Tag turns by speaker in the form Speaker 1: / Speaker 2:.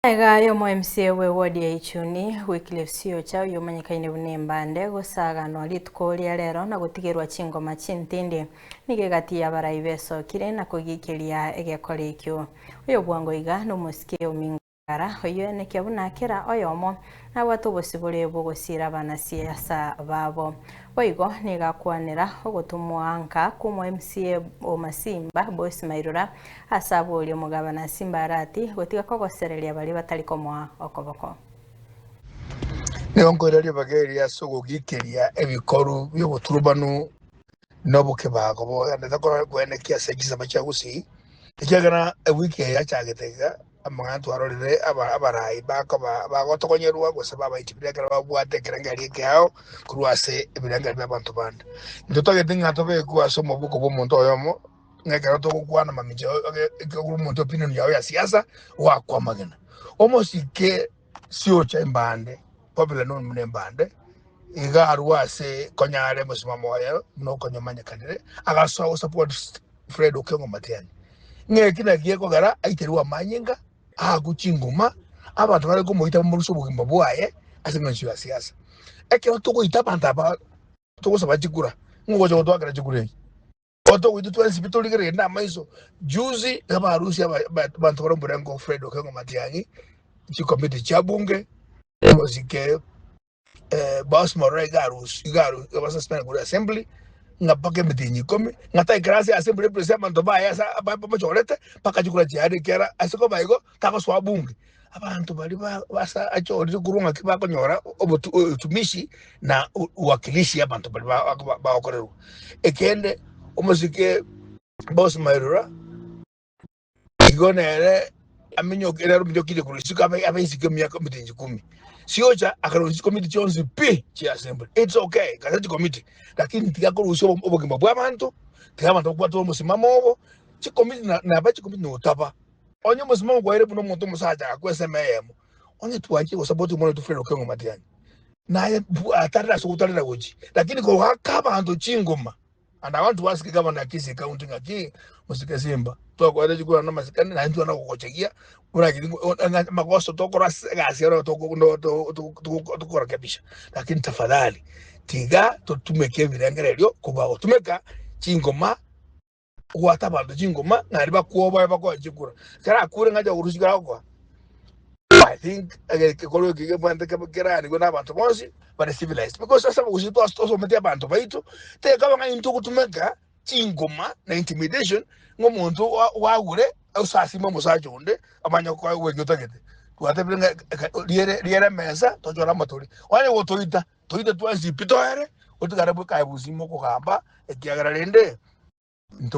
Speaker 1: Magega y'omo MCA bwe ward ya Ichuni, Wycliffe Siocha oyio omanyekaine buna Embande gosaganwa rituko ria rero na gotigerwa chingoma chintindi. Nigo egati y'abarai besokire na kogikeria egekora ekio. Oyo bwango iga nomosike omingara oyio enekia buna kera oyomo nabwate obosibore bw'ogosiira abanasiasa babo. Boigo nigo akwanera ogotomwa nka kw'omo MCA o Masimba Boyce Mairura Ase aborie omogabana Simbarati gotiga kogosereria baria batari komoa okoboko.
Speaker 2: Nigo nkoira ribaga eri ase ogogiikeria ebikoru bi'oboturubanu na obokebago bogenderete koenekia ase chisamba chia Gusii, ekiagera ewiki eye yachagete iga, amang'ana twarorire abarai bakoba bagotogonyerwa gose babaitibire ekero babwate ekerengererio ekeao korwa ase ebirengererio bi'abanto bande. Intwe totagete ng'a tobekwe ase omoboko bw'omonto oyomo. Ng'a ekero togokwana mamicha ekero omonto opinion yao ya siasa goakwa amagena. Omosike siocha embande, popular known buna embande, iga arwa ase konyare omosimamo oye buna okonyomanyekanire, agasoa gosupport Fred Okengo Matiang'i. Ng'a eki naki gekogera aiterwe amanyinga, aakwe chinguma, abanto bare komoita bamorusie obogima bwaye ase eng'encho ya siasa. Ekero togoita abanto aba togosaba chikura, ng'o ogocha gotwakera chikura echi? Otogoitwa twensi pi torigererie namaiso. Juzi abarusia abanto bare omorengo Fred Okengo Matiang'i, chikomiti chia bunge, omosike Boss Morore iga arusi iga aru abasuspend korwa assembly ng'a mpaka emetienyi ikomi ng'a taikera ase assembly epress abanto baye ase bamochorete mpaka chikura chiaye ekiagera ase koba igo tagosoa bunge. Abanto baria ba basa achorire korwa ng'aki bakonyora obotu otumishi na uwakilishi abanto baria ba bagokorerwa. Ekende omosike Boss Mairura igo nere aminyoki nere ominyokire korwa isiko abe abe isiko emiaka emitinji kumi. Siocha akarusia chikomiti chionsi pi chia assembly. It's okay karia chikomiti lakini tiga korusia obogima bwa abanto, tiga abanto bakwate omosimamo obo, chikomiti na naba chikomiti notaba. Onye omosimamo kwaire buna omonto omosacha agakwa ensemo eyemo, onye twanchire gosapoti omwana oito Fred Okengo Matiang'i, naye atarire ase ogotarera gochia, lakini kogoaka abanto chingoma and I want to ask Governor Kisii County ng'aki mosike Simba twakorete chikura na amasikani naende twana gogochegia magoso tokora ase egasi ero tokorekebisha lakini tafadhali tiga totumeke ebirengererio kobua gotumeka chingoma Ogwata abanto chingoma, naende bakwoboe bakoe chikura. Ekero akure ng'ache korusia chikura agokoa. I think egekorwa eke gebwate keranigwe na abanto bonsi bare civilized because ase abagusii twasometi abanto baito tekaba ng'a intwe gotumeka chingoma na intimidation ng'a omonto gwagure osasime omosacha onde amanye gokoa obwegi otagete. Twatebire ng'a riere riere emesa tochore amatori. Onye gotoita toite twensi pi toere otigare bweka aye bosio mokogamba ekiagera rende. Into.